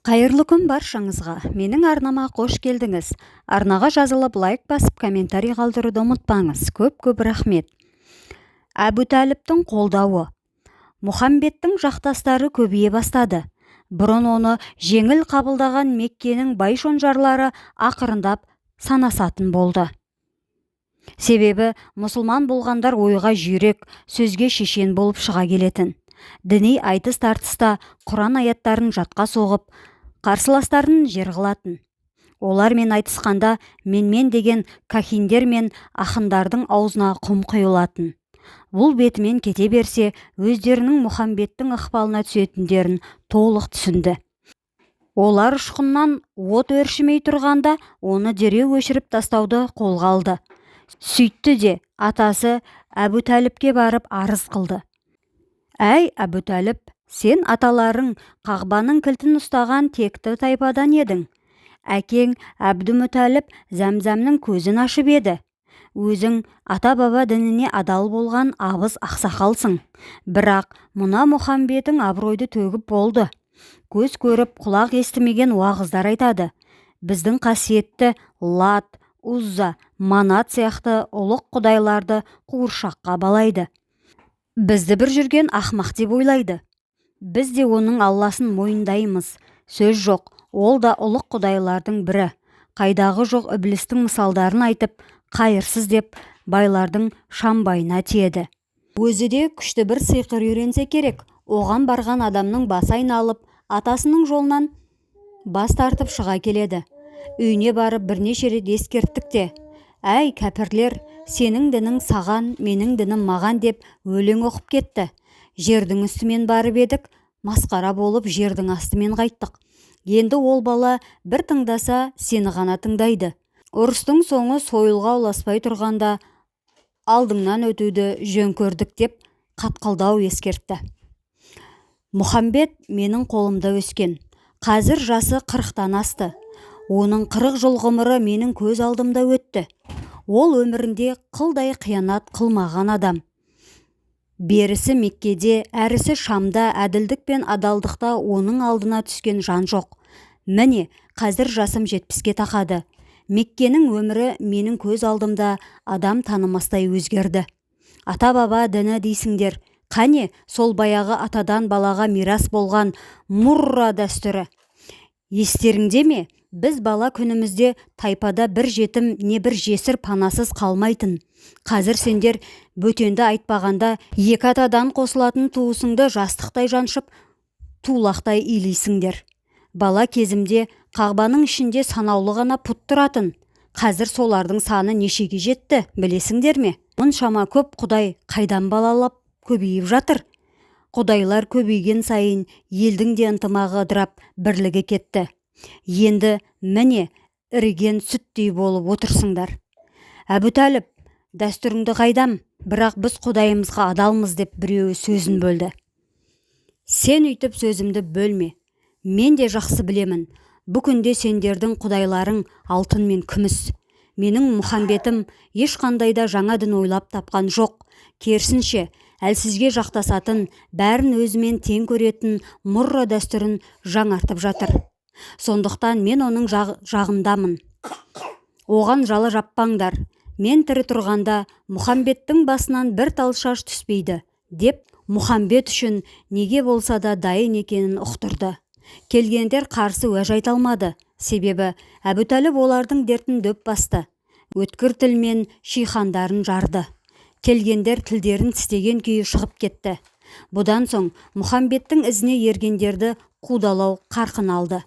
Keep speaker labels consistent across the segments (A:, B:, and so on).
A: Қайырлы күн баршаңызға! Менің арнама қош келдіңіз! Арнаға жазылып, лайк басып, комментарий қалдыруды ұмытпаңыз. Көп-көп рахмет! Әбутәліптің қолдауы. Мұхамбеттің жақтастары көбейе бастады. Бұрын оны жеңіл қабылдаған Меккенің бай-шонжарлары ақырындап санасатын болды. Себебі мұсылман болғандар ойға жүйрек, сөзге шешен болып шыға келетін. Діни айтыс-тартыста Құран аяттарын жатқа соғып, қарсыластарын жер қылатын. Олармен айтысқанда менмен деген кахиндер мен ақындардың аузына құм құйылатын. Бұл бетімен кете берсе, өздерінің Мұхамбеттің ықпалына түсетіндерін толық түсінді. Олар ұшқыннан от өршімей тұрғанда оны дереу өшіріп тастауды қолға алды. Сөйтті де атасы Әбутәліпке барып арыз қылды. Әй, Әбутәліп, сен аталарың Қағбаның кілтін ұстаған текті тайпадан едің. Әкең Әбдімүтәліп Зәмзәмнің көзін ашып еді. Өзің ата-баба дініне адал болған абыз ақсақалсың. Бірақ мына Мұхамбетің абыройды төгіп болды. Көз көріп, құлақ естімеген уағыздар айтады. Біздің қасиетті Лат, Узза, Манат сияқты ұлық құдайларды қуыршаққа балайды. Бізді бір жүрген ақмақ деп ойлайды. Біз де оның Алласын мойындаймыз. Сөз жоқ, ол да ұлық құдайлардың бірі. Қайдағы жоқ іблістің мысалдарын айтып, қайырсыз деп байлардың шамбайына тиеді. Өзі де күшті бір сиқыр үйренсе керек. Оған барған адамның басы айналып, атасының жолынан бас тартып шыға келеді. Үйіне барып бірнеше рет ескерттік те, әй, кәпірлер, сенің дінің саған, менің дінім маған деп өлең оқып кетті. Жердің үстімен барып едік, масқара болып жердің астымен қайттық. Енді ол бала бір тыңдаса, сені ғана тыңдайды. Ұрыстың соңы сойылға ұласпай тұрғанда алдыңнан өтуді жөн көрдік деп қатқылдау ескертті. Мұхамбет менің қолымда өскен. Қазір жасы 40-тан асты. Оның 40 жыл ғұмыры менің көз алдымда өтті. Ол өмірінде қылдай қиянат қылмаған адам. Берісі Меккеде, әрісі Шамда әділдік пен адалдықта оның алдына түскен жан жоқ. Міне, қазір жасым 70-ке тақады. Меккенің өмірі менің көз алдымда адам танымастай өзгерді. Ата-баба діні дейсіңдер. Қане, сол баяғы атадан балаға мирас болған Мурра дәстүрі. Естеріңде ме, біз бала күнімізде тайпада бір жетім не бір жесір панасыз қалмайтын. Қазір сендер бөтенді айтпағанда екі атадан қосылатын туысыңды жастықтай жаншып, тулақтай илейсіңдер. Бала кезімде Қағбаның ішінде санаулы ғана пұт тұратын. Қазір солардың саны нешеге жетті, білесіңдер ме? Мұншама көп құдай қайдан балалап көбейіп жатыр? Құдайлар көбейген сайын елдің де ынтымағы ыдырап, бірлігі кетті. Енді міне іріген сүттей болып отырсыңдар. Әбутәліп, дәстүріңді қайдам, бірақ біз құдайымызға адалмыз деп біреуі сөзін бөлді. Сен үйтіп сөзімді бөлме. Мен де жақсы білемін. Бұ күнде сендердің құдайларың алтын мен күміс. Менің Мұхамбетім ешқандай да жаңа дін ойлап тапқан жоқ. Керісінше, әлсізге жақтасатын, бәрін өзімен тең көретін Мұрра дәстүрін жаңартып жатыр. Сондықтан мен оның жағындамын. Оған жала жаппаңдар. Мен тірі тұрғанда Мұхамбеттің басынан бір тал шаш түспейді, деп Мұхамбет үшін неге болса да дайын екенін ұқтырды. Келгендер қарсы уәж айта алмады. Себебі Әбутәліп олардың дертін дөп басты. Өткір тілмен шиқандарын жарды. Келгендер тілдерін тістеген күйі шығып кетті. Бұдан соң Мұхамбеттің ізіне ергендерді қудалау қарқын алды.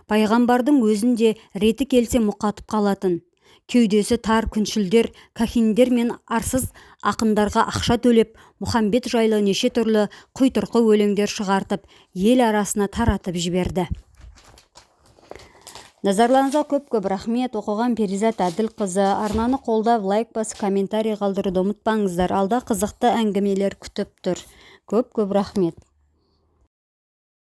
A: Пайғамбардың өзін де реті келсе мұқатып қалатын. Кеудесі тар күншілдер, кахиндер мен арсыз ақындарға ақша төлеп, Мұхамбет жайлы неше түрлі құйтырқы өлеңдер шығартып, ел арасына таратып жіберді. Назарларыңызға көп-көп рахмет. Оқыған Перизат Әділқызы. Арнаны қолдап, лайк басып, комментарий қалдыруды ұмытпаңыздар. Алда қызықты әңгімелер күтіп тұр. Көп-көп рахмет.